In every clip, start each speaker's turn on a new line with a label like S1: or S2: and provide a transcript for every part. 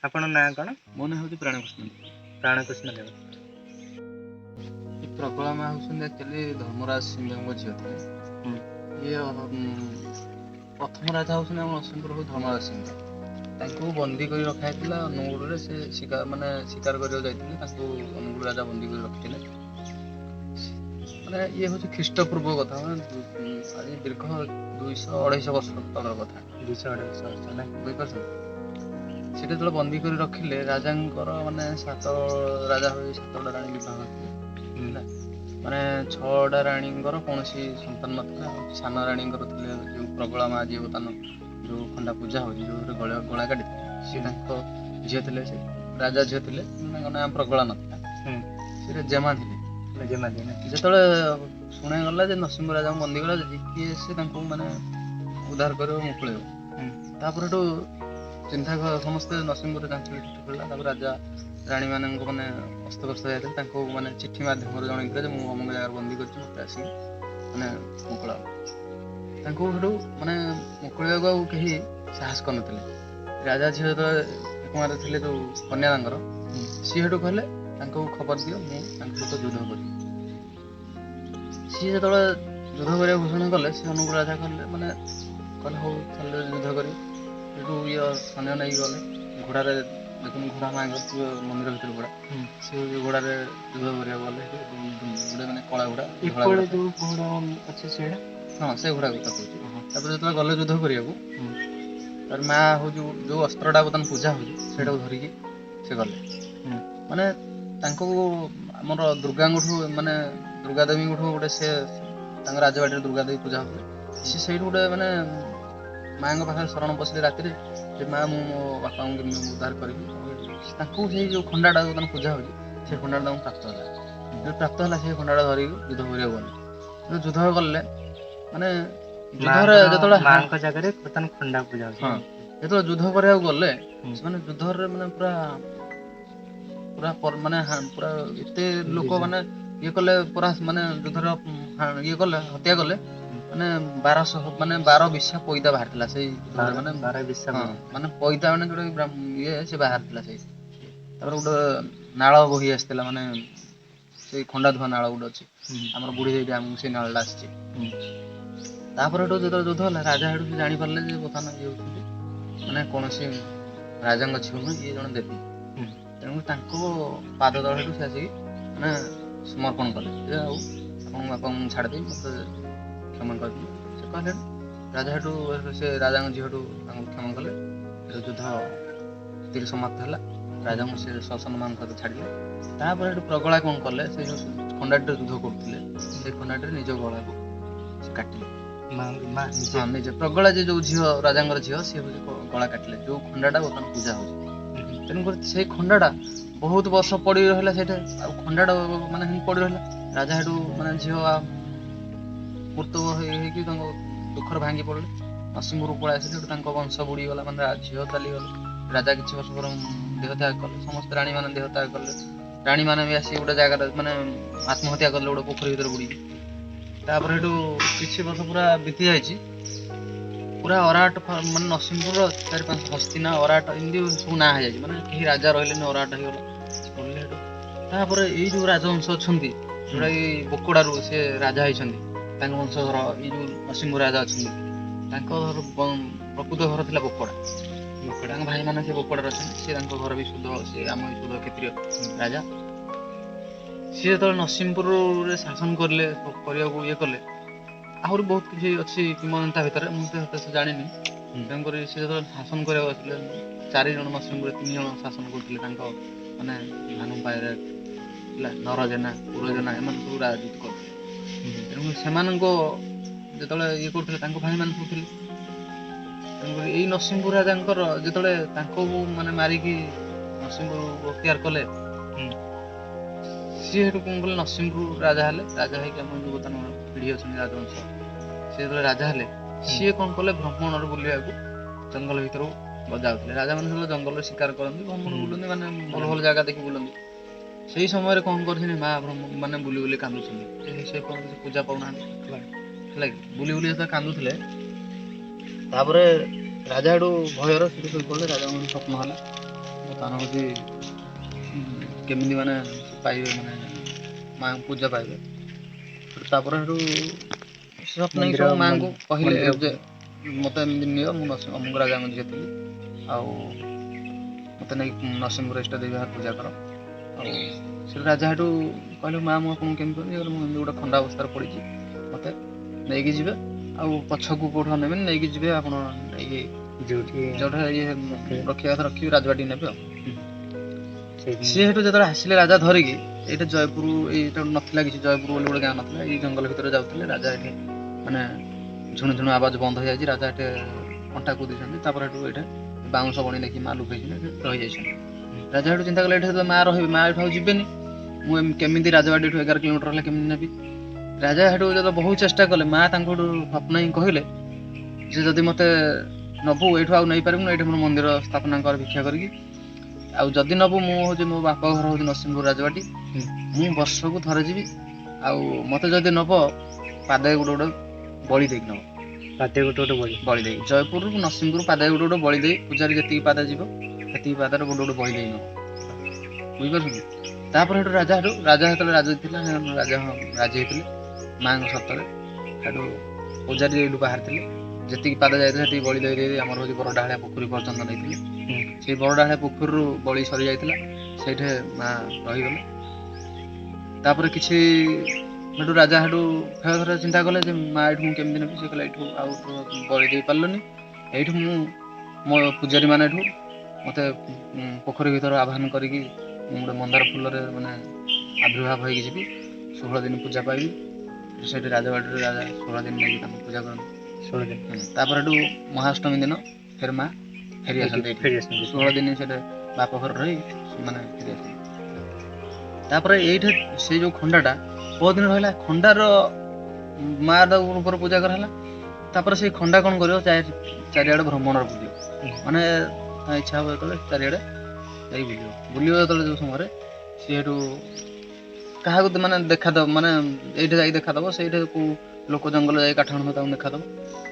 S1: ଆପଣଙ୍କ ନାଁ କ'ଣ?
S2: ମୋ ନାଁ ହେଉଛି ପ୍ରାଣକୃଷ୍ଣ।
S1: ପ୍ରାଣକୃଷ୍ଣ ଦେବ।
S2: ଏ ପ୍ରଗଳା ମା ହେଉଛନ୍ତି ଆକ୍ଚୁଆଲି ଧର୍ମରାଜ ସିଂହଙ୍କ ଝିଅ ଥିଲେ। ଇଏ ପ୍ରଥମ ରାଜା ହେଉଛନ୍ତି ଆମ ନରସିଂହପୁର ଧର୍ମରାଜ ସିଂହ। ତାଙ୍କୁ ବନ୍ଦୀ କରି ରଖା ହେଇଥିଲା ଅନୁଗୁଳରେ। ସେ ଶିକାର ମାନେ ଶିକାର କରିବାକୁ ଯାଇଥିଲେ, ତାଙ୍କୁ ଅନୁଗୁଳ ରାଜା ବନ୍ଦୀ କରି ରଖିଥିଲେ। ମାନେ ଇଏ ହେଉଛି ଖ୍ରୀଷ୍ଟପୂର୍ବ କଥା, ମାନେ ଆଜି ଦୀର୍ଘ 200 250 ବର୍ଷ ତଳର କଥା।
S1: 200 250 ବର୍ଷ ନା?
S2: ବୁଝିପାରୁଛନ୍ତି? ସେଠି ଯେତେବେଳେ ବନ୍ଦୀ କରି ରଖିଲେ ରାଜାଙ୍କର, ମାନେ 7 ରାଜା ହୋଇ 7ଟା ରାଣୀ ବିବାହ କରିଥିଲେ ହେଲା। ମାନେ 6ଟା ରାଣୀଙ୍କର କୌଣସି ସନ୍ତାନ ନଥିଲା। ଆଉ ସାନ ରାଣୀଙ୍କର ଥିଲେ ଯୋଉ ପ୍ରଗଳା ମା, ଯିଏ ବର୍ତ୍ତମାନ ଯୋଉ ଖଣ୍ଡା ପୂଜା ହଉଛି, ଯୋଉ ଗଳା କାଟିଥିଲେ, ସିଏ ତାଙ୍କ ଝିଅ ଥିଲେ। ସେ ରାଜା ଝିଅ ଥିଲେ, ତାଙ୍କ ନାଁ ପ୍ରଗଳା ନଥିଲା, ସେ ଜେମା ଥିଲେ।
S1: ଜେମା ଥିଲେ।
S2: ଯେତେବେଳେ ଶୁଣାଗଲା ଯେ ନରସିଂହ ରାଜାଙ୍କୁ ବନ୍ଦୀ କଲା, କିଏ ସେ ତାଙ୍କୁ ମାନେ ଉଦ୍ଧାର କରିବ, ମୁକୁଳେଇବ। ତାପରେ ଏଠୁ ଚିନ୍ତା ସମସ୍ତେ ନରସିଂହପୁରରେ ଚାଞ୍ଚଲ୍ୟ ଖେଳିଲା। ତାପରେ ରାଜା ରାଣୀମାନଙ୍କୁ ମାନେ ଅସ୍ତବ୍ୟସ୍ତ ଯାଇଥିଲେ, ତାଙ୍କୁ ମାନେ ଚିଠି ମାଧ୍ୟମରେ ଜଣେଇଥିଲେ ଯେ ମୁଁ ଅମୁକ ଜାଗାରେ ବନ୍ଦୀ କରିଛି, ମୋତେ ଆସିକି ମାନେ ମୁକୁଳାଅ। ତାଙ୍କୁ ସେଠୁ ମାନେ ମୁକୁଳିବାକୁ ଆଉ କେହି ସାହସ କରିନଥିଲେ। ରାଜା ଝିଅ ଯେତେବେଳେ କୁମାର ଥିଲେ, ଯୋଉ କନ୍ୟା ତାଙ୍କର, ସିଏ ସେଠୁ କହିଲେ ତାଙ୍କୁ ଖବର ଦିଅ, ମୁଁ ତାଙ୍କ ସହିତ ଯୁଦ୍ଧ କରିବି। ସିଏ ଯେତେବେଳେ ଯୁଦ୍ଧ କରିବାକୁ ଘୋଷଣା କଲେ, ସେ ଅନୁଗୁଳ ରାଜା କହିଲେ, ମାନେ କହିଲେ ହଉ ତାହେଲେ ଯୁଦ୍ଧ କରିବି। ସେଠୁ ଇଏ ସୈନ୍ୟ ନେଇକି ଗଲେ ଘୋଡ଼ାରେ। ଦେଖନ୍ତୁ ଘୋଡ଼ା ମାଆଙ୍କର ଥିବ ମନ୍ଦିର ଭିତରେ ଘୋଡ଼ା, ସେ ଘୋଡ଼ାରେ ଯୁଦ୍ଧ କରିବାକୁ ଗଲେ। ଗୋଟେ ମାନେ କଳା ଘୋଡ଼ା, ଧଳା ଘୋଡ଼ା।
S1: ଯୋଉ ଘୋଡ଼ା ଅଛି ସେଇଟା?
S2: ହଁ, ସେ ଘୋଡ଼ା କଥା କହୁଛି। ତାପରେ ଯେତେବେଳେ ଗଲେ ଯୁଦ୍ଧ କରିବାକୁ, ତାର ମା ହଉଛି ଯୋଉ ଅସ୍ତ୍ରଟା ବର୍ତ୍ତମାନ ପୂଜା ହଉଛି, ସେଇଟାକୁ ଧରିକି ସେ ଗଲେ। ମାନେ ତାଙ୍କୁ ଆମର ଦୁର୍ଗାଙ୍କଠୁ, ମାନେ ଦୁର୍ଗା ଦେବୀଙ୍କଠୁ ଗୋଟେ, ସେ ତାଙ୍କ ରାଜବାଟୀରେ ଦୁର୍ଗା ଦେବୀ ପୂଜା ହଉଥିଲେ। ସେ ସେଇଠୁ ଗୋଟେ ମାନେ ମାଆଙ୍କ ପାଖରେ ଶରଣ ପଶିଲେ ରାତିରେ ଯେ ମା, ମୁଁ ମୋ ବାପାଙ୍କୁ କେମିତି ଉଦ୍ଧାର କରିବି। ତାଙ୍କୁ ସେଇ ଯୋଉ ଖଣ୍ଡାଟା ବର୍ତ୍ତମାନ ପୂଜା ହଉଛି, ସେ ଖଣ୍ଡାଟା ତାଙ୍କୁ ପ୍ରାପ୍ତ ହେଲା। ଯେତେବେଳେ ପ୍ରାପ୍ତ ହେଲା, ସେଇ ଖଣ୍ଡାଟା ଧରିକି ଯୁଦ୍ଧ କରିବାକୁ ଗଲେ। ଯୁଦ୍ଧ କଲେ, ମାନେ ଯୁଦ୍ଧରେ ଯେତେବେଳେ
S1: ମାଆଙ୍କ ଜାଗାରେ ବର୍ତ୍ତମାନ ଖଣ୍ଡା ପୂଜା ହଉଛି।
S2: ହଁ, ଯେତେବେଳେ ଯୁଦ୍ଧ କରିବାକୁ ଗଲେ, ସେମାନେ ଯୁଦ୍ଧରେ ମାନେ ପୁରା ପୁରା ମାନେ ପୁରା ଏତେ ଲୋକ ମାନେ ଇଏ କଲେ, ପୁରା ମାନେ ଯୁଦ୍ଧର ଇଏ କଲେ, ହତ୍ୟା କଲେ। ମାନେ 1200, ମାନେ 12 ବିଶା ପଇତା ବାହାରିଥିଲା ସେଇ, ମାନେ
S1: 12 ବିଶା,
S2: ମାନେ ପଇତା, ମାନେ ଯୋଉଟା ଇଏ ସେ ବାହାରିଥିଲା ସେଇ। ତାପରେ ଗୋଟେ ନାଳ ବୋହି ଆସିଥିଲା, ମାନେ ସେଇ ଖଣ୍ଡା ଧୁଆ ନାଳ ଗୋଟେ ଅଛି ଆମର ବୁଢୀ ଦେଇ ଆମକୁ, ସେଇ ନାଳଟା ଆସିଛି। ତାପରେ ହେଠୁ ଯେତେବେଳେ ଯୁଦ୍ଧ ହେଲା, ରାଜା ହେଠୁ ସେ ଜାଣିପାରିଲେ ଯେ ବର୍ତ୍ତମାନ ଇଏ ହଉଛନ୍ତି ମାନେ କୌଣସି ରାଜାଙ୍କ ଝିଅ ନୁହେଁ, ଇଏ ଜଣେ ଦେବୀ। ତେଣୁ ତାଙ୍କ ପାଦ ତଳେ ହେଠୁ ସେ ଆସିକି ମାନେ ସମର୍ପଣ କଲେ ଯେ ଆଉ ଆପଣଙ୍କ ବାପାଙ୍କୁ ମୁଁ ଛାଡ଼ିଦେବି, ମୋତେ କ୍ଷମା କରିଦିଅ। ସେ କହିଲେ, ରାଜା ହେଠୁ ସେ ରାଜାଙ୍କ ଝିଅଠୁ ତାଙ୍କୁ କ୍ଷମା କଲେ। ସେଠୁ ଯୁଦ୍ଧ ସେତିକି ସମାପ୍ତ ହେଲା। ରାଜାଙ୍କୁ ସେ ସସମ୍ମାନ ସହିତ ଛାଡ଼ିଲେ। ତାପରେ ହେଠୁ ପ୍ରଗଳା କ'ଣ କଲେ, ସେ ଯୋଉ ଖଣ୍ଡାଟିରେ ଯୁଦ୍ଧ କରୁଥିଲେ, ସେ ଖଣ୍ଡାଟିରେ ନିଜ ଗଳାକୁ ସେ କାଟିଲେ। ନିଜ ପ୍ରଗଳା ଯେ ଯୋଉ ଝିଅ, ରାଜାଙ୍କର ଝିଅ, ସିଏ ହଉଛି ଗଳା କାଟିଲେ, ଯୋଉ ଖଣ୍ଡାଟା ବର୍ତ୍ତମାନ ପୂଜା ହଉଛି। ତେଣୁକରି ସେଇ ଖଣ୍ଡାଟା ବହୁତ ବର୍ଷ ପଡି ରହିଲା ସେଇଟା। ଆଉ ଖଣ୍ଡାଟା ମାନେ ସେମିତି ପଡି ରହିଲା। ରାଜା ହେଠୁ ମାନେ ଝିଅ ମୃତ ହେଇକି ତାଙ୍କ ଦୁଃଖରେ ଭାଙ୍ଗି ପଡ଼ିଲେ। ନରସିଂହପୁରକୁ ପଳେଇ ଆସିଲେ। ସେଠୁ ତାଙ୍କ ବଂଶ ବୁଡ଼ିଗଲା, ମାନେ ଝିଅ ଚାଲିଗଲେ, ରାଜା କିଛି ବର୍ଷ ପରେ ଦେହ ତ୍ୟାଗ କଲେ, ସମସ୍ତେ ରାଣୀମାନେ ଦେହ ତ୍ୟାଗ କଲେ। ରାଣୀମାନେ ବି ଆସି ଗୋଟେ ଜାଗାରେ ମାନେ ଆତ୍ମହତ୍ୟା କଲେ ଗୋଟେ ପୋଖରୀ ଭିତରେ ବୁଡ଼ିକି। ତାପରେ ହେଠୁ କିଛି ବର୍ଷ ପୁରା ବିତି ଯାଇଛି। ପୁରା ଅରାଟ, ମାନେ ନରସିଂହପୁରର 4 5 ହସ୍ତିନା, ଅରାଟ ଏମିତି ସବୁ ନାଁ ହେଇଯାଇଛି। ମାନେ କେହି ରାଜା ରହିଲେନି, ଅରାଟ ହେଇଗଲା ପଡ଼ିଲେ। ହେଠୁ ତାପରେ ଏଇ ଯୋଉ ରାଜବଂଶ ଅଛନ୍ତି, ଯୋଉଟାକି ବୋକୋଡ଼ାରୁ ସେ ରାଜା ହେଇଛନ୍ତି, ତାଙ୍କ ବଂଶଧର ଏଇ ଯୋଉ ନରସିଂହପୁର ରାଜା ଅଛନ୍ତି, ତାଙ୍କ ପ୍ରକୃତ ଘର ଥିଲା ବୋକୋଡ଼ା। ତାଙ୍କ ଭାଇମାନେ ସେ ବୋକୋଡ଼ାରେ ଅଛନ୍ତି। ସେ ତାଙ୍କ ଘର ବି ସୁଧ, ସେ ଆମ ସୁଧ କ୍ଷତ୍ରିୟ ରାଜା। ସିଏ ଯେତେବେଳେ ନରସିଂହପୁରରେ ଶାସନ କରିଲେ, କରିବାକୁ ଇଏ କଲେ, ଆହୁରି ବହୁତ କିଛି ଅଛି କିମ୍ବଦନ୍ତୀ ତା ଭିତରେ, ମୁଁ ତ ସେ ଜାଣିନି। ତେଣୁକରି ସେ ଯେତେବେଳେ ଶାସନ କରିବାକୁ ଆସିଲେ, 4 ଜଣ ନରସିଂହପୁରରେ 3 ଜଣ ଶାସନ କରୁଥିଲେ। ତାଙ୍କ ମାନେ ଭାନୁ ପାଇରେ ହେଲା, ନର ଜେନା, ପୁର ଜେନା, ଏମାନେ ସବୁ ରାଜୁତି କରୁଥିଲେ। ତେଣୁ ସେମାନଙ୍କ ଯେତେବେଳେ ଇଏ କରୁଥିଲେ, ତାଙ୍କ ଭାଇମାନେ ସବୁ ଥିଲେ। ତେଣୁକରି ଏଇ ନରସିଂହପୁର ରାଜାଙ୍କର ଯେତେବେଳେ ତାଙ୍କୁ ମାନେ ମାରିକି ନରସିଂହପୁର ଅକ୍ତିଆର କଲେ, ସିଏ ସେଠୁ କ'ଣ କଲେ, ନରସିଂହପୁର ରାଜା ହେଲେ। ରାଜା ହେଇକି ଆମ ଯୋଉ ବର୍ତ୍ତମାନ ପିଢ଼ି ଅଛନ୍ତି ରାଜବଂଶ, ସେ ଯେତେବେଳେ ରାଜା ହେଲେ, ସିଏ କ'ଣ କଲେ, ଭ୍ରମଣରେ ବୁଲିବାକୁ ଜଙ୍ଗଲ ଭିତରକୁ ଯାଉଥିଲେ। ରାଜାମାନେ ସବୁ ଜଙ୍ଗଲରେ ଶିକାର କରନ୍ତି, ଭ୍ରମଣ ବୁଲନ୍ତି, ମାନେ ଭଲ ଭଲ ଜାଗା ଦେଖି ବୁଲନ୍ତି। ସେଇ ସମୟରେ କ'ଣ କରିଛନ୍ତି, ମା ମାନେ ବୁଲି ବୁଲି କାନ୍ଦୁଛନ୍ତି। ସେ ପର୍ଯ୍ୟନ୍ତ ପୂଜା ପାଉନାହାନ୍ତି ହେଲା କି। ବୁଲି ବୁଲି ଯେତେବେଳେ କାନ୍ଦୁଥିଲେ, ତାପରେ ରାଜା ହେଠୁ ଭୟରେ ସେଠି ଶୋଇପଡ଼ିଲେ। ରାଜାଙ୍କୁ ସ୍ୱପ୍ନ ହେଲା, ବର୍ତ୍ତମାନ ହେଉଛି କେମିତି ମାନେ ପାଇବେ, ମାନେ ମାଆଙ୍କୁ ପୂଜା ପାଇବେ। ତାପରେ ସେଠୁ ସ୍ୱପ୍ନ
S1: ମନ୍ଦିର
S2: ସବୁ ମାଆଙ୍କୁ କହିଲେ
S1: ମନ୍ଦିର
S2: ଯେ ମୋତେ ଏମିତି ନିଅ, ମୁଁ ଅମୁକ ରାଜାଙ୍କ ଝିଅ ଥିଲି, ଆଉ ମୋତେ ନେଇକି ନରସିଂହପୁର ଇଷ୍ଟ ଦେବୀ ଭାବରେ ପୂଜା କର। ଆଉ ସେଠୁ ରାଜା ସେଠୁ କହିଲେ, ମା ମୁଁ ଆପଣଙ୍କୁ କେମିତି କରିବି? କହିଲେ, ମୁଁ ଏମିତି ଗୋଟେ ଖଣ୍ଡା ଅବସ୍ଥାରେ ପଡ଼ିଛି, ମୋତେ ନେଇକି ଯିବେ, ଆଉ ପଛକୁ କୋଉଠୁ ନେବେନି, ନେଇକି ଯିବେ ଆପଣ ନେଇକି
S1: ଯୋଉଠି
S2: ଯୋଉଟା ଇଏ ରଖିବା କଥା ରଖିବି, ରାଜବାଟୀ ନେବେ। ଆଉ
S1: ସେଇଠି
S2: ସିଏ ସେଠୁ ଯେତେବେଳେ ଆସିଲେ ରାଜା ଧରିକି, ଏଇଟା ଜୟପୁର, ଏଇଟା ନଥିଲା କିଛି, ଜୟପୁର ବୋଲି ଗୋଟେ ଗାଁ ନଥିଲା, ଏଇ ଜଙ୍ଗଲ ଭିତରେ ଯାଉଥିଲେ ରାଜା। ଏଠି ମାନେ ଝୁଣୁ ଝୁଣୁ ଆବାଜ ବନ୍ଦ ହେଇଯାଇଛି, ରାଜା ଏଠି ଅଣ୍ଟା କୁଦିଛନ୍ତି। ତାପରେ ସେଠୁ ଏଇଟା ବାଉଁଶ ବଣି ଦେଖି ମା ଲୁକେଇଛନ୍ତି, ଏଠି ରହିଯାଇଛନ୍ତି। ରାଜା ସେଠୁ ଚିନ୍ତା କଲେ, ଏଠି ଯେତେବେଳେ ମା ରହିବେ, ମା ଏଠୁ ଆଉ ଯିବେନି, ମୁଁ କେମିତି ରାଜବାଟୀ ଏଠୁ 11 କିଲୋମିଟର ହେଲେ କେମିତି ନେବି? ରାଜା ସେଠୁ ଯେତେବେଳେ ବହୁତ ଚେଷ୍ଟା କଲେ, ମା ତାଙ୍କୁ ସେଠୁ ସ୍ୱପ୍ନ ହିଁ କହିଲେ ଯେ ଯଦି ମୋତେ ନବୁ ଏଇଠୁ ଆଉ ନେଇପାରିବୁନି, ଏଇଠି ମୋର ମନ୍ଦିର ସ୍ଥାପନା କର ଭିକ୍ଷା କରିକି, ଆଉ ଯଦି ନବୁ ମୁଁ ହେଉଛି ମୋ ବାପ ଘର ହେଉଛି ନରସିଂହପୁର ରାଜବାଟୀ, ମୁଁ ବର୍ଷକୁ ଥରେ ଯିବି, ଆଉ ମୋତେ ଯଦି ନବ ପାଦେ ଗୋଟେ ଗୋଟେ ବଳି ଦେଇକି ନବ।
S1: ପାଦେ ଗୋଟେ ଗୋଟେ ବଳି,
S2: ବଳି ଦେଇକି ଜୟପୁରରୁ ନରସିଂହପୁର ପାଦେ ଗୋଟେ ଗୋଟେ ବଳି ଦେଇ, ପୂଜାରେ ଯେତିକି ପାଦ ଯିବ ସେତିକି ପାଦରେ ଗୋଟେ ଗୋଟେ ବଳି ଦେଇ ନବ, ବୁଝିପାରୁଛନ୍ତି? ତାପରେ ସେଠୁ ରାଜା ସେଠୁ ରାଜା ଯେତେବେଳେ ରାଜା ଥିଲା, ରାଜା ରାଜି ହେଇଥିଲେ ମାଆଙ୍କ ସତରେ। ସେଠୁ ପୂଜାରୀ ଏଇଠୁ ବାହାରିଥିଲେ, ଯେତିକି ପାଦ ଯାଇଥିଲା ସେତିକି ବଳି ଦେଇ ଦେଇ ଆମର ହେଉଛି ବରଡାହାଳିଆ ପୋଖରୀ ପର୍ଯ୍ୟନ୍ତ ନେଇଥିଲେ। ସେଇ ବରଡାହାଳିଆ ପୋଖରୀରୁ ବଳି ସରିଯାଇଥିଲା, ସେଇଠି ମା ରହିଗଲେ। ତାପରେ କିଛି ସେଠୁ ରାଜା ସେଠୁ ଫେର ଥରେ ଚିନ୍ତା କଲେ ଯେ ମା ଏଇଠୁ ମୁଁ କେମିତି ନେବି? ସେ କହିଲେ ଏଇଠୁ ଆଉ ବଳି ଦେଇପାରିଲୁନି, ଏଇଠୁ ମୁଁ ମୋ ପୂଜାରୀ ମାନେ ଏଠୁ ମୋତେ ପୋଖରୀ ଭିତରେ ଆହ୍ୱାନ କରିକି ମୁଁ ଗୋଟେ ମନ୍ଦାର ଫୁଲରେ ମାନେ ଆବିର୍ଭାବ ହେଇକି ଯିବି, 16 ଦିନ ପୂଜା ପାଇବି। ସେଇଠି ରାଜବାଟୀରେ ରାଜା 16 ଦିନ ନେଇକି ତାଙ୍କୁ ପୂଜା କରନ୍ତି।
S1: 16 ଦିନ।
S2: ତାପରେ ସେଠୁ ମହାଷ୍ଟମୀ ଦିନ ଫେର ମା ଫେରି ଆସନ୍ତି ଏଇଠି।
S1: ଫେରି ଆସନ୍ତି।
S2: 16 ଦିନ ସେଠି ବାପ ଘରେ ରହି ମାନେ ଫେରି ଆସନ୍ତି। ତାପରେ ଏଇଠି ସେଇ ଯୋଉ ଖଣ୍ଡାଟା ବହୁତ ଦିନ ରହିଲା, ଖଣ୍ଡାର ମା ଉପରେ ପୂଜା କରାହେଲା। ତାପରେ ସେଇ ଖଣ୍ଡା କଣ କରିବ, ଚାରିଆଡ଼େ ଭ୍ରମଣରେ ବୁଲିବ, ମାନେ ତା ଇଚ୍ଛା ହବ ଯେତେବେଳେ ଚାରିଆଡ଼େ ଯାଇ ବୁଲିବ। ବୁଲିବ ଯେତେବେଳେ ଯୋଉ ସମୟରେ ସିଏ ସେଠୁ କାହାକୁ ମାନେ ଦେଖାଦବ, ମାନେ ଏଇଠି ଯାଇ ଦେଖାଦବ, ସେଇଠି କୋଉ ଲୋକ ଜଙ୍ଗଲ ଯାଇ କାଠ ଆଣୁଥିବ ତାଙ୍କୁ ଦେଖାଦବ।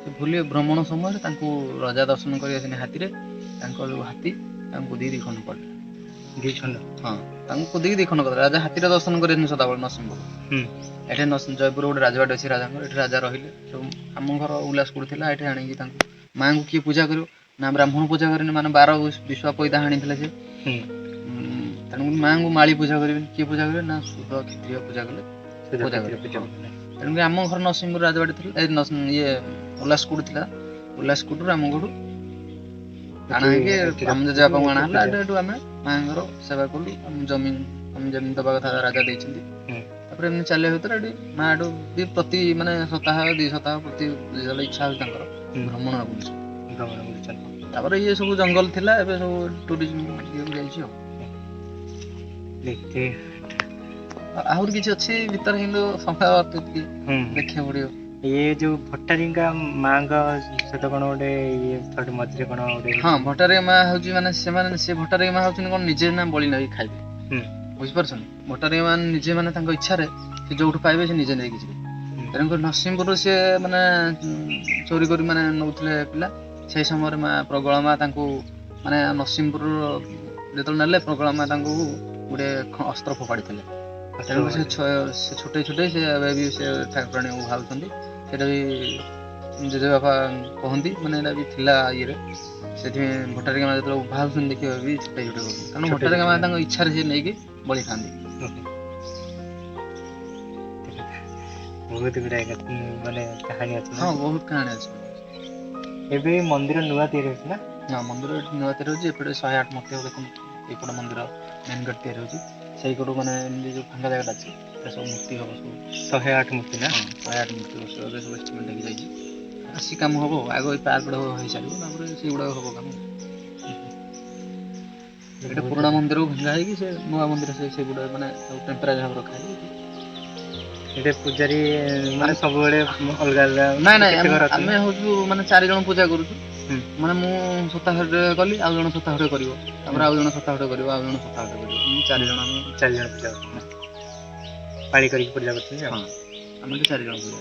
S2: ସେ ବୁଲିବ ଭ୍ରମଣ ସମୟରେ ତାଙ୍କୁ ରଜା ଦର୍ଶନ କରି ଆସିଲେ ହାତୀରେ, ତାଙ୍କ ଯୋଉ ହାତୀ ତାଙ୍କୁ ଦି ଖଣ୍ଡ କରିଦେଲା।
S1: ଦି ଖଣ୍ଡ?
S2: ହଁ, ତାଙ୍କୁ କୁଦିକି ଦି ଖଣ୍ଡ କରିଦେଲା। ରାଜା ହାତୀରେ ଦର୍ଶନ କରି ଆସିଲେ ସଦାବେଳେ ନରସିଂହପୁର। ଏଠି ଜୟପୁର ଗୋଟେ ରାଜବାଟୀ ଅଛି ରାଜାଙ୍କର, ଏଠି ରାଜା ରହିଲେ ସବୁ। ଆମ ଘର ଉଲ୍ଲାସପୁର ଥିଲା, ଏଠି ଆଣିକି ତାଙ୍କୁ ମାଆଙ୍କୁ କିଏ ପୂଜା କରିବ ନା ବ୍ରାହ୍ମଣ ପୂଜା କରିନି, ମାନେ 12 ବିଶ୍ଵା ପଇଦା ହାଣିଥିଲେ ସେ, ତେଣୁକରି ମାଆଙ୍କୁ ମାଳି ପୂଜା କରିବେନି, କିଏ ପୂଜା କରିବେ ନା ଶୁଦ୍ଧ କ୍ଷତ୍ରିୟ ପୂଜା କଲେ ପୂଜା କରିବେ।
S1: ପୂଜା କଲେ।
S2: ତେଣୁକରି ଆମ ଘର ନରସିଂହପୁର ରାଜବାଟୀ ଥିଲା, ଇଏ ଉଲ୍ଲାସକୁଟ ଥିଲା, ଉଲ୍ଲାସକୁଟରୁ ଆମ ଘରୁ ଆଣା ହେଇକି ଆମ ଜେଜେବାପାଙ୍କୁ ଆଣା ହେଲା। ଏଠୁ ଆମେ ମାଆଙ୍କର ସେବା କଲୁ, ଆମ ଜମି ଆମେ ଯେମିତି ଦବା କଥା ରାଜା ଦେଇଛନ୍ତି। ତାପରେ ଏମିତି ଚାଲିବା ଭିତରେ ଏଠି ମା ଏଠୁ ବି ପ୍ରତି ମାନେ ସପ୍ତାହ 2 ସପ୍ତାହ ପ୍ରତି ଯେତେବେଳେ ଇଚ୍ଛା ହଉଛି ତାଙ୍କର ଭ୍ରମଣ ବୁଲୁଛନ୍ତି।
S1: ଭ୍ରମଣ ବୁଲୁଛନ୍ତି।
S2: ତାପରେ ଇଏ ସବୁ ଜଙ୍ଗଲ ଥିଲା, ଏବେ ସବୁ ଟୁରିଜିମ ଇଏକୁ ଯାଇଛି। ଆଉ
S1: ଦେଖିତେ
S2: ଆହୁରି କିଛି ଅଛି ଭିତରେ, କିନ୍ତୁ ସମୟ ଟିକେ ଦେଖିବାକୁ ପଡିବ।
S1: ଇଏ ଯୋଉ ଭଟ୍ଟାରିକା ମାଙ୍କ ସହିତ କଣ ଗୋଟେ ଇଏ ଥରେ ମଝିରେ କଣ ଗୋଟେ?
S2: ହଁ, ଭଟ୍ଟାରିକା ମା ହଉଛି ମାନେ ସେମାନେ ସେ ଭଟ୍ଟାରିକା ମା ହଉଛନ୍ତି କଣ ନିଜେ ନା ବଳି ନେଇକି ଖାଇବେ, ବୁଝିପାରୁଛନ୍ତି? ଭଟ୍ଟାରିକା ମାନେ ନିଜେ ମାନେ ତାଙ୍କ ଇଚ୍ଛାରେ ସେ ଯୋଉଠୁ ପାଇବେ ସେ ନିଜେ ନେଇକି ଯିବେ। ତେଣୁକରି ନରସିଂହପୁରରୁ ସିଏ ମାନେ ଚୋରି କରି ମାନେ ନଉଥିଲେ ପିଲା। ସେଇ ସମୟରେ ମା ପ୍ରଗଳା ମା ତାଙ୍କୁ ମାନେ ନରସିଂହପୁରରୁ ଯେତେବେଳେ ନେଲେ, ପ୍ରଗଳା ମା ତାଙ୍କୁ ଗୋଟେ ଅସ୍ତ୍ର ଫୋପାଡ଼ିଥିଲେ। ତେଣୁ ସେ ଛୋଟେଇ ଛୋଟେଇ ସେ ଏବେ ବି ସେ ଠାକୁରାଣୀକୁ ଭାବୁଛନ୍ତି। ସେଇଟା ବି ଜେଜେବାପା କହନ୍ତି, ମାନେ ଏଇଟା ବି ଥିଲା ଇଏରେ। ସେଥିପାଇଁ ଭଟ୍ଟାରିକା ମା ଯେତେବେଳେ ଭାବୁଛନ୍ତି ଦେଖିବା ବି ଛୋଟେଇ ଛୋଟେଇ କରୁଛନ୍ତି, କାରଣ ଭଟ୍ଟାରିକା ମା ତାଙ୍କ ଇଚ୍ଛାରେ ସେ ନେଇକି ବଳି ଖାଆନ୍ତି।
S1: ବହୁତ ଗୁଡାଏ ମାନେ କାହାଣୀ ଅଛି।
S2: ହଁ, ବହୁତ କାହାଣୀ ଅଛି।
S1: ଏବେ ମନ୍ଦିର ନୂଆ ତିଆରି ହଉଛି ନା?
S2: ନା, ମନ୍ଦିର ଏଠି ନୂଆ ତିଆରି ହଉଛି। ଏପଟେ 108 ମୂର୍ତ୍ତି ହବ ଦେଖନ୍ତୁ, ଏଇପଟେ ମନ୍ଦିର ମେନ୍ ଗେଟ୍ ତିଆରି ହଉଛି। ସେଇ କଡ଼ୁ ମାନେ ଏମିତି ଯୋଉ ଫାଙ୍କା ଜାଗାଟା ଅଛି ସେଟା ସବୁ ମୂର୍ତ୍ତି ହବ ସବୁ।
S1: 108 ମୂର୍ତ୍ତି ନା?
S2: ହଁ, 108 ମୂର୍ତ୍ତି ବସିବ। ଏବେ ସବୁ ଏଷ୍ଟିମେଟ୍ ହେଇକି ଯାଇଛି, ଆସି କାମ ହବ। ଆଗ ଏଇ ପାର୍କଟା ହେଇସାରିବ, ତାପରେ ସେଇଗୁଡ଼ାକ ହବ କାମ। ଏଇଟା ପୁରୁଣା ମନ୍ଦିରକୁ ଭଙ୍ଗା ହେଇକି ସେ ନୂଆ ମନ୍ଦିର ସେଗୁଡ଼ା ମାନେ ସବୁ ଟେମ୍ପରାରୀ ଭାବେ ରଖା ହେଇକି।
S1: ଏଠି ପୂଜାରୀ ମାନେ ସବୁବେଳେ ଅଲଗା ଅଲଗା?
S2: ନାଇଁ ନାଇଁ, ଆମେ ହଉଛୁ ମାନେ 4 ଜଣ ପୂଜା କରୁଛୁ। ମାନେ ମୁଁ ସପ୍ତାହରେ କଲି, ଆଉ ଜଣ ସପ୍ତାହରେ କରିବ, ତାପରେ ଆଉ ଜଣ ସପ୍ତାହରେ କରିବ, ଆଉ ଜଣ ସପ୍ତାହରେ କରିବ। ମୁଁ 4 ଜଣ, ଆମେ
S1: 4 ଜଣ ପୂଜା କରୁଛୁ, ପାଳି କରିକି ପୂଜା କରୁଛନ୍ତି।
S2: ହଁ, ଆମେ ଏଠି 4 ଜଣ ପୂଜା।